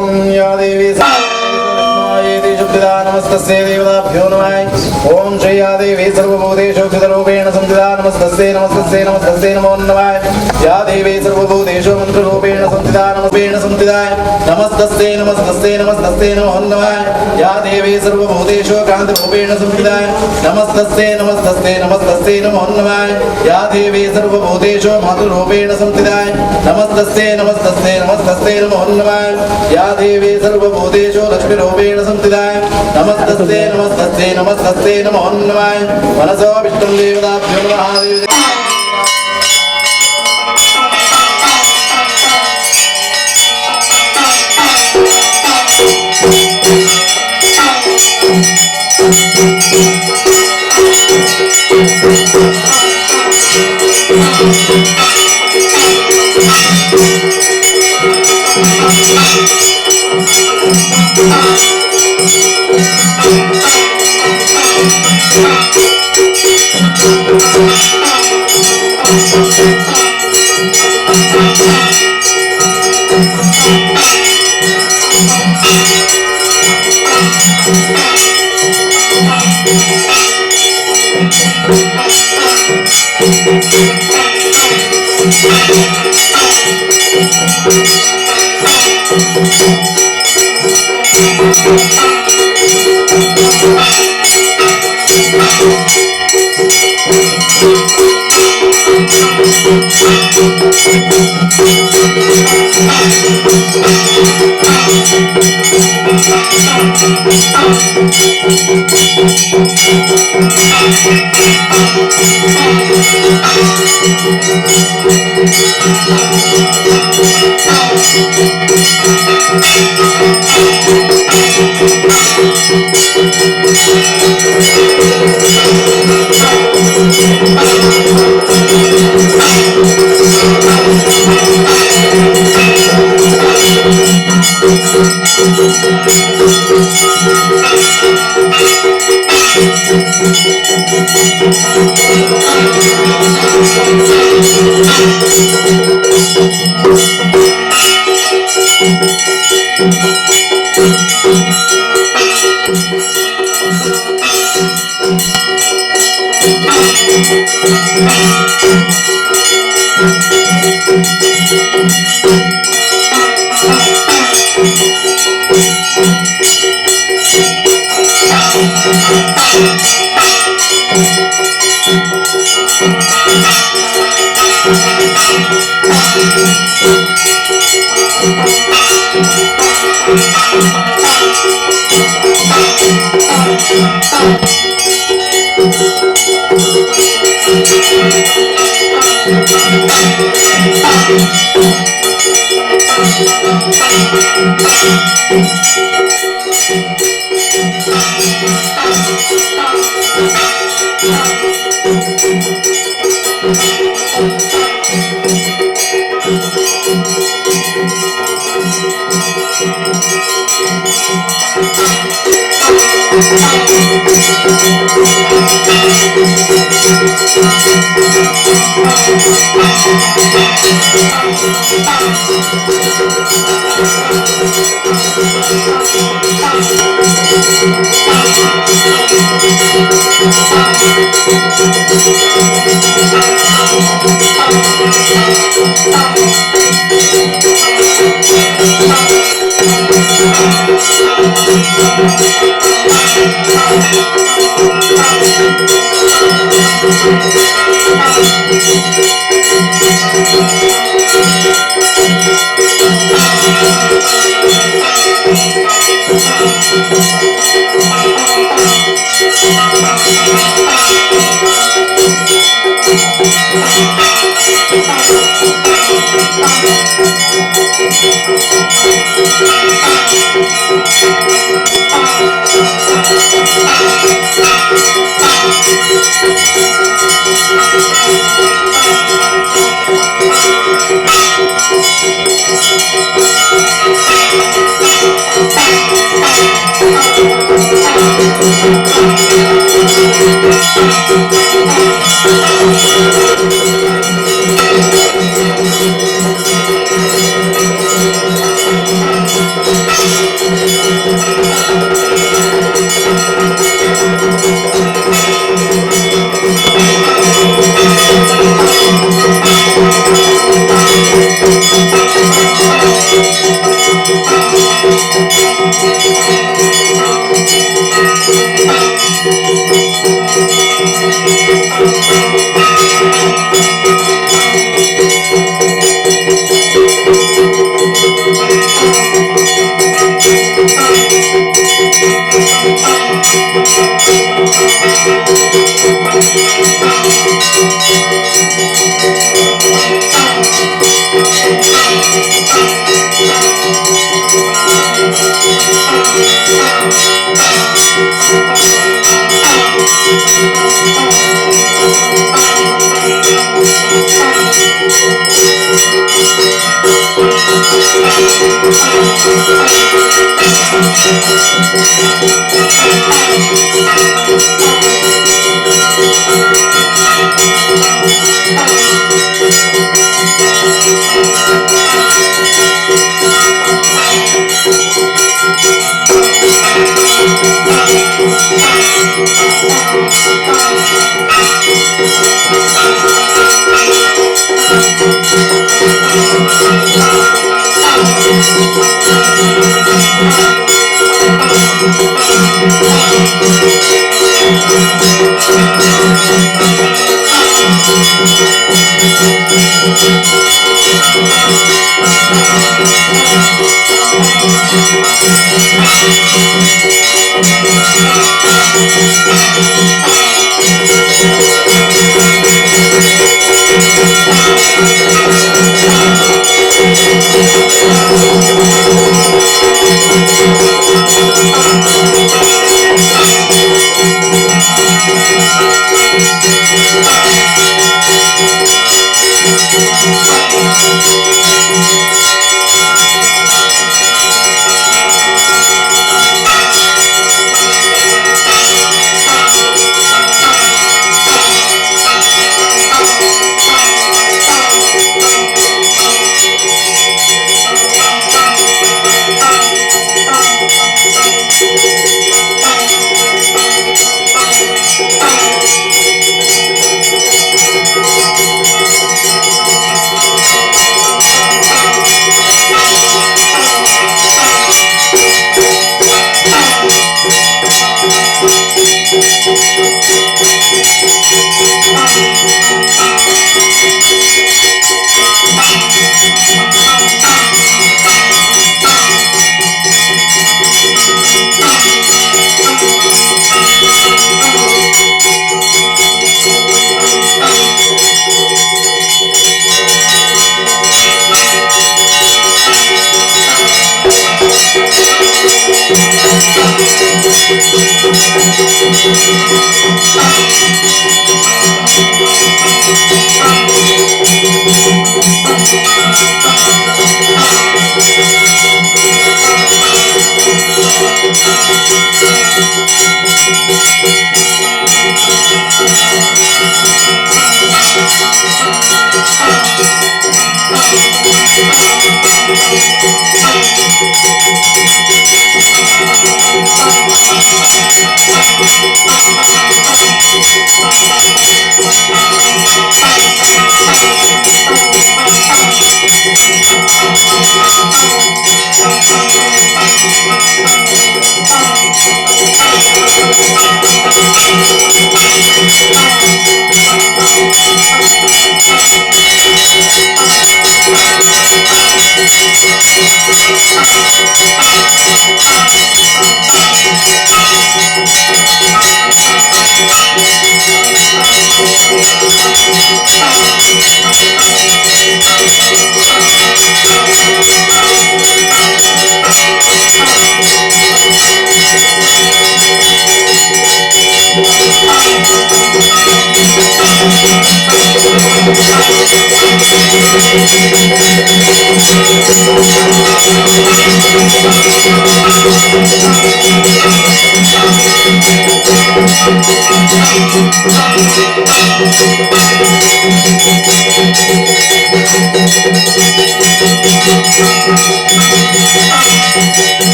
ॐ या देवी संस्थिता नमस्तस्यै देवताभ्यो नमः। ओम श्रीया देवी सर्वभूतेषु स्थितरूपेण संस्थिता नमस्तस्यै नमस्तस्यै नमस्तस्यै नमो नमः। या देवी सर्वभूतेषु मन्त्ररूपेण संस्थिता नमस्पेण संस्थिता नमस्तस्यै नमस्तस्यै नमस्तस्यै नमो नमः। या देवी सर्वभूतेषु कान्तिरूपेण संस्थिता नमस्तस्यै नमस्तस्यै नमस्तस्यै नमो नमः। या देवी सर्वभूतेषु मातृरूपेण संस्थिता नमस्तस्यै नमस्तस्यै नमस्तस्यै नमो नमः। या देवी सर्वभूतेषु लक्ष्मीरूपेण संस्थिता नमस्तस्यै नमस्तस्यै नमस्तस्यै नमो नमः। मनसो विष्णुं देवताभ्यो नमः।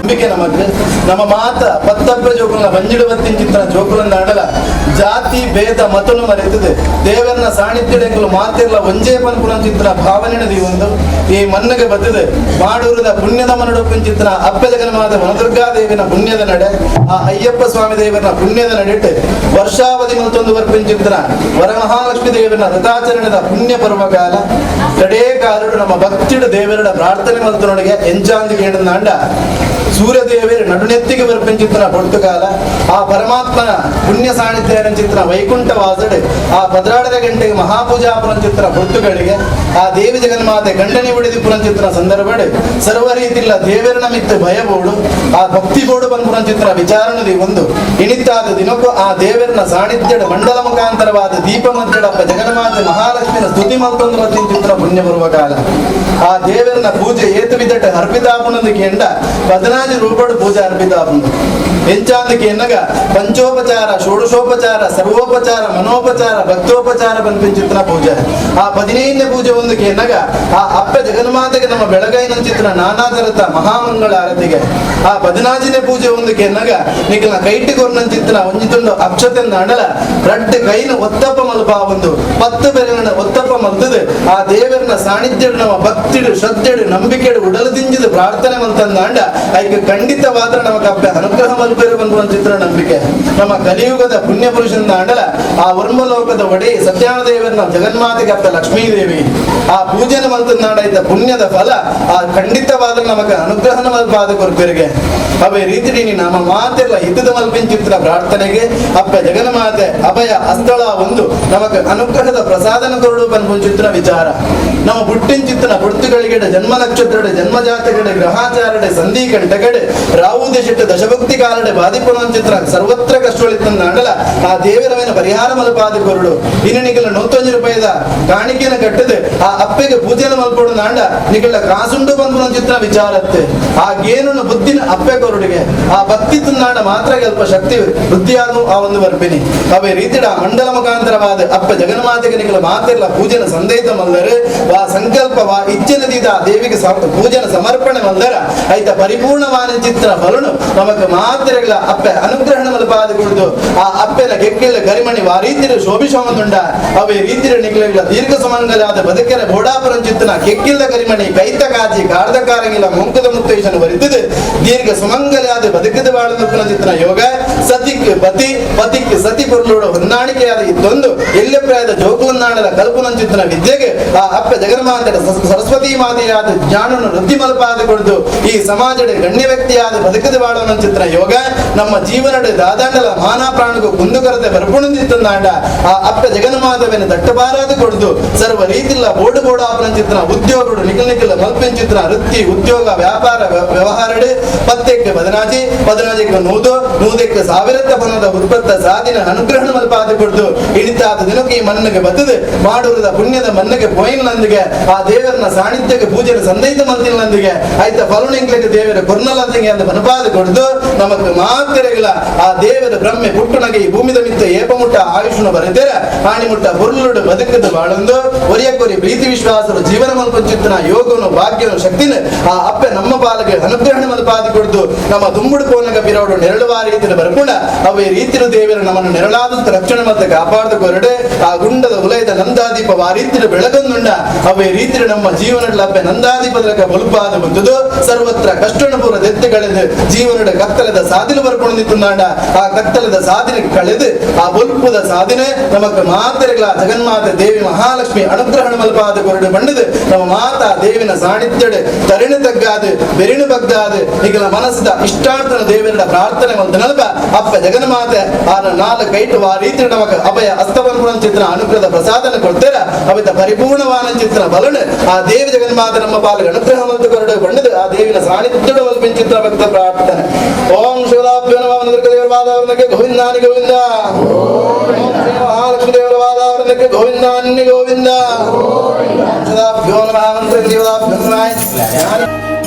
ನಂಬಿಕೆ ನಮಗ್ ನಮ್ಮ ಮಾತ ಪತ್ತಬ್ಬ ಜೋಕುಲ ಬಂಜಿಡು ಬತ್ತಿನ ಚಿತ್ರ ಜೋಕುಲಂದ ಆಡಲ ಜಾತಿ ಭೇದ ಮತನು ಮರೆತದೆ ದೇವರನ ಸಾಣಿತ್ಯಡೆಂಕುಲು ಮಾತಿರ್ಲ ಒಂಜೇ ಪನ್ಪುನ ಚಿತ್ರ ಭಾವನೆ ಒಂದು ಈ ಮನ್ನಗೆ ಬತ್ತದೆ ಮಾಡೂರದ ಪುಣ್ಯದ ಮನಡೊಪ್ಪಿನ ಚಿತ್ರ ಅಪ್ಪೆ ಜಗನ್ಮಾತ ವನದುರ್ಗಾ ದೇವಿನ ಪುಣ್ಯದ ನಡೆ ಆ ಅಯ್ಯಪ್ಪ ಸ್ವಾಮಿ ದೇವರ ಪುಣ್ಯದ ನಡೆಟ್ ವರ್ಷಾವಧಿ ಮತ್ತೊಂದು ವರ್ಪಿನ ಚಿತ್ರ ವರಮಹಾಲಕ್ಷ್ಮಿ ದೇವರ ರಥಾಚರಣೆದ ಪುಣ್ಯ ಪರ್ವಕಾಲ ಕಡೇ ಕಾಲಡು ನಮ್ಮ ಭಕ್ತಿಡು ದೇವರ ಪ್ರಾರ್ಥನೆ ಮಲ್ತನೊಳಗೆ ಎಂಚಾಂದಿ ಕೇಳಂದಾಂಡ ಸೂರ್ಯದೇವರು ನಡುನೆತ್ತಿಗೆ ಬರ್ಪಿಂಚಿತ್ರ ಪೊರ್ತುಕಾಲ ಆ ಪರಮಾತ್ಮನ ಪುಣ್ಯ ಸಾನ್ನಿಧ್ಯ ಚಿತ್ರ ವೈಕುಂಠ ವಾಸಡೆ ಆ ಪದ್ರಾಡದ ಗಂಟೆಗೆ ಮಹಾಪೂಜಾಪುರ ಚಿತ್ರ ಪೊರ್ತುಗಳಿಗೆ ಆ ದೇವಿ ಜಗನ್ಮಾತೆ ಗಂಡನೆ ಉಡಿದಿ ಪುರಂಚಿತ್ರ ಸಂದರ್ಭಡೆ ಸರ್ವ ರೀತಿಲ್ಲ ದೇವರನ ಮಿತ್ತು ಭಯ ಬೋಡು ಆ ಭಕ್ತಿ ಬೋಡು ಬಂದ ಚಿತ್ರ ವಿಚಾರಣದಿ ಒಂದು ಇಣಿತಾದ ದಿನಕ್ಕೂ ಆ ದೇವರನ ಸಾನ್ನಿಧ್ಯದ ಮಂಡಲ ಮುಖಾಂತರವಾದ ದೀಪ ಮಧ್ಯಡಪ್ಪ ಜಗನ್ಮಾತೆ ಮಹಾಲಕ್ಷ್ಮಿನ ಸ್ತುತಿ ಮಲ್ತೊಂದು ಮತ್ತಿನ ಚಿತ್ರ ಪುಣ್ಯ ಬರುವ ಕಾಲ ಆ ದೇವರನ ಪೂಜೆ ಏತು ವಿದಟ ಅರ್ಪಿತಾಪುನಂದು ಕೆಂಡ 14 ರೂಪಡು ಪೂಜೆ ಅರ್ಪಿತಾಪುಂಡು ಎಂಚಾಂದಕ್ಕೆ ಎನ್ನಗ ಪಂಚೋಪಚಾರ ಷೋಡಶೋಪಚಾರ ಸರ್ವೋಪಚಾರ ಮನೋಪಚಾರ ಭಕ್ತೋಪಚಾರ ಪನ್ಪಿಂಚಿತ್ರ ಪೂಜೆ ಆ 15ನೇ ಪೂಜೆ ಒಂದಕ್ಕೆ ಎನ್ನಗ ಆ ಅಪ್ಪ ಜಗನ್ಮಾತೆಗೆ ನಮ್ಮ ಬೆಳಗೈನ ಚಿತ್ರ ನಾನಾ ತರದ ಮಹಾಮಂಗಳ ಆರತಿಗೆ ಆ 14ನೇ ಪೂಜೆ ಒಂದಕ್ಕೆ ಎನ್ನಗ ನಿಖಲ ಕೈಟಿ ಕೊರ್ನನ್ ಚಿತ್ರ ಒಂಜಿತುಂಡು ಅಕ್ಷತೆ ಅಣಲ ರಡ್ಡು ಕೈನ ಒತ್ತಪ್ಪ ಮಲ್ಪ ಒಂದು 10 ಬೆರಳಿನ ಒತ್ತಪ್ಪ ಮಲ್ತದೆ ಆ ದೇವರನ ಸಾನ್ನಿಧ್ಯ ನಮ್ಮ ಭಕ್ತಿಡು ಶ್ರದ್ಧೆಡು ನಂಬಿಕೆಡು ಉಡಲು ದಿಂಜಿದ ಪ್ರಾರ್ಥನೆ ಮಲ್ತಂದಾಂಡ ಐಕ ಖಂಡಿತವಾದ್ರ ನಮಗ ಅಪ್ಪ ಅನುಗ್ರಹ ಮಲ್ಪೇರು ಬಂದು ಚಿತ್ರ ನಂಬಿಕೆ ನಮ್ಮ ಕಲಿಯುಗದ ಪುಣ್ಯ ಪುರುಷನ ಅಂಡಲ ಆ ವರ್ಮಲೋಕದ ಒಡೆ ಸತ್ಯಾನದೇವರನ ಜಗನ್ಮಾತೆಗೆ ಅಪ್ಪ ಲಕ್ಷ್ಮೀದೇವಿ ಆ ಪೂಜೆನ ಮಲ್ತಂದಾಂಡ ಐತ ಪುಣ್ಯದ ಫಲ ಆ ಖಂಡಿತವಾದ್ರ ನಮಗ ಅನುಗ್ರಹನ ಮಲ್ಪಾದ ಕೊರ್ಪೆರಿಗೆ ಅವೇ ರೀತಿ ನಮ್ಮ ಮಾತೆಲ್ಲ ಹಿತದ ಮಲ್ಪಿನ ಚಿತ್ರ ಪ್ರಾರ್ಥನೆಗೆ ಅಪ್ಪ ಜಗನ್ಮಾತೆ ಅಭಯ ಅಸ್ಥಳ ಒಂದು ನಮಗ ಅನುಗ್ರಹದ ಪ್ರಸಾದನ ಕೊರಡು ಪನ್ಪುನ್ ಚಿತ್ರ ವಿಚಾರ ನಮ್ಮ ಬುಟ್ಟಿನ ಚಿತ್ರ ಬುಡ್ತುಗಳಿಗೆ ಜನ್ಮ ನಕ್ಷತ್ರಡೆ ಜನ್ಮ ಜಾತಕಡೆ ಗ್ರಹಾಚಾರಡೆ ಸಂಧಿ ಕಂಟಕಡೆ ರಾವು ದೇಶಟ್ಟು ದಶಭಕ್ತಿ ಕಾಲಡೆ ಬಾಧಿಪುನ ಚಿತ್ರ ಸರ್ವತ್ರ ಕಷ್ಟೊಳಿತಂದಾಂಡಲ ಆ ದೇವರವೇನ ಪರಿಹಾರ ಮಲ್ಪಾದ ಕೊರಡು ಇನ್ನು ನಿಗಲ 101 ರೂಪಾಯಿದ ಕಾಣಿಕೆನ ಕಟ್ಟದೆ ಆ ಅಪ್ಪೆಗೆ ಪೂಜೆನ ಮಲ್ಪೊಡು ನಾಂಡ ನಿಗಲ ಕಾಸುಂಡು ಬಂದ್ಪುನ ಚಿತ್ರ ವಿಚಾರತ್ತೆ ಆ ಗೇನನ್ನು ಬುದ್ಧಿನ ಅಪ್ಪೆ ಕೊರಡಿಗೆ ಆ ಭಕ್ತಿ ತಿಂದಾಂಡ ಮಾತ್ರ ಅಲ್ಪ ಶಕ್ತಿ ಬುದ್ಧಿಯಾದ ಆ ಒಂದು ಬರ್ಪಿನಿ ಅವೇ ರೀತಿಡ ಮಂಡಲ ಮುಖಾಂತರವಾದ ಅಪ್ಪ ಜಗನ್ಮಾತೆಗೆ ನಿಗಲ ಮಾತಿರ್ಲ ಪೂಜೆನ ಸಂದೇಹಿತ ಮಲ್ಲರು ವಾ ಸಂಕಲ್ಪ ವಾ ಇಚ್ಛೆನದೀದ ದೇವಿಗೆ ಪೂಜೆನ ಸಮರ್ಪಣೆ ಮಲ್ಲರ ಐತ ಪರಿಪೂರ್ಣವಾದ ಚಿತ್ರ ಫಲನು ನಮಗ ಮಾತಿರಗಳ ಅಪ್ಪೆ ಅನುಗ್ರಹಣ ಮಲ್ಪಾದ ಕುಡಿದು ಆ ಅಪ್ಪೆನ ಕೆಕ್ಕೆಲ್ಲ ಕರಿಮಣಿ ವಾ ರೀತಿಯ ಶೋಭಿಶೋಮದುಂಡ ಅವೇ ರೀತಿಯ ನಿಗಲ ದೀರ್ಘ ಸುಮಂಗಲಾದ ಬದುಕೆರ ಬೋಡಾಪುರಂ ಚಿತ್ತನ ಕೆಕ್ಕಿಲ್ಲ ಕರಿಮಣಿ ಕೈತ ಕಾಜಿ ಕಾಡ್ದ ಕಾರಂಗಿಲ್ಲ ಮುಂಕದ ಮುತ್ತೇಶನ ಬರಿತದೆ ದೀರ್ಘ ಸುಮಂಗಲಾದ ಬದುಕದ ಬಾಳದ ಚಿತ್ರನ ಯೋಗ ಸತಿಕ್ ಪತಿ ಪತಿಕ್ ಸತಿ ಪೊರ್ಲೋಡು ಹೊಂದಾಣಿಕೆಯಾದ ಇತ್ತೊಂದು ಎಲ್ಲೆ ಪ್ರಾಯದ ಜೋಕುಲನ್ನಾಣದ ಕಲ್ಪನಂಚಿತ್ತನ ವಿದ್ಯೆಗೆ ಆ ಅಪ್ಪ ಜಗನ್ಮಾತೆಯ ಸರಸ್ವತಿ ಮಾತೆಯಾದ ಜ್ಞಾನವನ್ನು ವೃದ್ಧಿ ಮಲ್ಪಾದ ಕೊಡುದು ಈ ಸಮಾಜದ ಗಣ್ಯ ವ್ಯಕ್ತಿಯಾದ ಬದುಕದ ಬಾಳುವನಂಚಿತ್ರ ಯೋಗ ನಮ್ಮ ಜೀವನದ ದಾದಾಂಡಲ ಮಾನ ಪ್ರಾಣಗೂ ಕುಂದುಕೊರತೆ ಬರ್ಪುಣಂದಿತ್ತಂದಾಂಡ ಆ ಅಪ್ಪ ಜಗನ್ಮಾತವೇನ ತಟ್ಟಬಾರಾದ ಕೊಡುದು ಸರ್ವ ರೀತಿಲ್ಲ ಬೋಡು ಬೋಡಾಪನಂಚಿತ್ರ ಉದ್ಯೋಗಡು ನಿಖಲ್ ನಿಖಲ ಮಲ್ಪಿಂಚಿತ್ರ ವೃತ್ತಿ ಉದ್ಯೋಗ ವ್ಯಾಪಾರ ವ್ಯವಹಾರಡೆ 10ಕ್ಕೆ 14 14ಕ್ಕೆ 100 100ಕ್ಕೆ 1000 ಬನದ ಉತ್ಪತ್ತ ಸಾಧಿನ ಅನುಗ್ರಹಣ ಮಲ್ಪಾದ ಕೊಡುದು ಇಳಿತಾದ ದಿನಕ್ಕೆ ಈ ಮಣ್ಣಿಗೆ ಬತ್ತದೆ ಮಾಡುವುದ ಪುಣ್ಯದ ಮಣ್ಣಿಗೆ ಪೋಯಿನಂದಿಗೆ ಆ ದೇವರನ ಸಾನ್ನಿಧ್ಯಕ್ಕೆ ಪೂಜೆಯ ಸಂದೇಹಿತ ಮಲ್ತಿನಂದಿಗೆ ಆಯ್ತ ಫಲುಣಿಂಗ್ಲಿಗೆ ದೇವರ ಕೊರ್ನಲಂದಿಗೆ ಅಂತ ಮನಪಾದ ಕೊಡುದು ನಮಕ್ ಮಾತಿರಗಿಲ್ಲ ಆ ದೇವರ ಬ್ರಹ್ಮೆ ಪುಟ್ಟುನಗೆ ಈ ಭೂಮಿದ ಮಿತ್ತ ಏಪಮುಟ್ಟ ಆಯುಷ್ಣ ಬರೆದೇರ ಆಣಿಮುಟ್ಟ ಬುರ್ಲುಡು ಬದುಕದ ಬಾಳೊಂದು ಒರಿಯಕೊರಿ ಪ್ರೀತಿ ವಿಶ್ವಾಸರು ಜೀವನ ಮಲ್ಪಂಚಿತ್ತನ ಯೋಗನು ಭಾಗ್ಯನು ಶಕ್ತಿನ ಆ ಅಪ್ಪೆ ನಮ್ಮ ಪಾಲಿಗೆ ಅನುಗ್ರಹಣ ಮಲ್ಪಾದಿ ಕೊಡುದು ನಮ್ಮ ದುಂಬುಡು ಪೋನಗ ಬಿರೋಡು ನೆರಳುವ ರೀತಿಯ ಬರ್ಪುಣ ಅವೇ ರೀತಿಯ ದೇವರು ನಮ್ಮನ್ನು ನೆರಳಾದಂತ ರಕ್ಷಣೆ ಮತ್ತೆ ಕಾಪಾಡದ ಕೊರಡೆ ಆ ಗುಂಡದ ಉಲಯದ ನಂದಾದೀಪ ಆ ರೀತಿಯ ಬೆಳಗಂದುಂಡ ಅವೇ ರೀತಿಯ ನಮ್ಮ ಜೀವನದ ಅಪ್ಪೆ ನಂದಾದೀಪದ ಬಲುಪಾದ ಬಂದುದು ಸರ್ವತ್ರ ಕಷ್ಟನ ಪೂರ ದೆತ್ತೆ ಕಳೆದು ಜೀವನದ ಕತ್ತಲದ ಸಾಧನೆ ಬರ್ಕೊಂಡಿತ್ತುಂದಾಂಡ ಆ ಕತ್ತಲದ ಸಾಧನೆ ಕಳೆದು ಆ ಬೊಲ್ಪುದ ಸಾಧನೆ ನಮಕ್ ಮಾತೆಗಳ ಜಗನ್ಮಾತೆ ದೇವಿ ಮಹಾಲಕ್ಷ್ಮಿ ಅನುಗ್ರಹಣ ಮಲ್ಪಾದ ಕೊರಡು ಬಂಡದು ನಮ್ಮ ಮಾತಾ ದೇವಿನ ಸಾನ್ನಿಧ್ಯಡೆ ತರಿಣು ತಗ್ಗಾದು ಬೆರಿಣು ಬಗ್ಗಾದು ಈಗಲ ಮನಸ್ಸದ ಇಷ್ಟಾರ್ಥನ ದೇವರ ಪ್ರಾರ್ಥನೆ ಮಲ್ತನಲ್ಪ ಅಪ್ಪ ಜಗನ್ಮಾತೆ ಆ ನಾಲ್ಕು ಕೈಟು ಆ ರೀತಿ ನಮಕ್ ಅಭಯ ಅಸ್ತವನ್ಪುರ ಚಿತ್ರ ಅನುಗ್ರಹದ ಪ್ರಸಾದನ ಕೊಡ್ತೇರ ಅವಿತ ಪರಿಪೂರ್ಣವಾನ ಚಿತ್ರ ಬಲನು ಆ ದೇವಿ ಜಗನ್ಮಾತೆ ನಮ್ಮ ಪಾಲಿಗೆ ಅನುಗ್ರಹ ಮಲ್ತು ಕೊರಡು ಬಂಡದು ಆ ದೇವಿನ ಸಾನ್ನಿಧ್ಯಡ ಮಲ್ಪಿನ ಚಿತ್ರ ಭಕ್ತ ಪ್ರಾರ್ಥನೆ. ಓಂ ಶಿವದಾಭ್ಯೋ ನಮಃ. ದೇವರ ವಾದಾವರಣಕ್ಕೆ ಗೋವಿಂದಾನಿ ಗೋವಿಂದ. ಓಂ ಶ್ರೀ ಮಹಾಲಕ್ಷ್ಮೀ ದೇವರ ವಾದಾವರಣಕ್ಕೆ ಗೋವಿಂದಾನಿ ಗೋವಿಂದ. ಓಂ ಶಿವದಾಭ್ಯೋ ನಮಃ. ದೇವದಾಭ್ಯೋ ನಮಃ.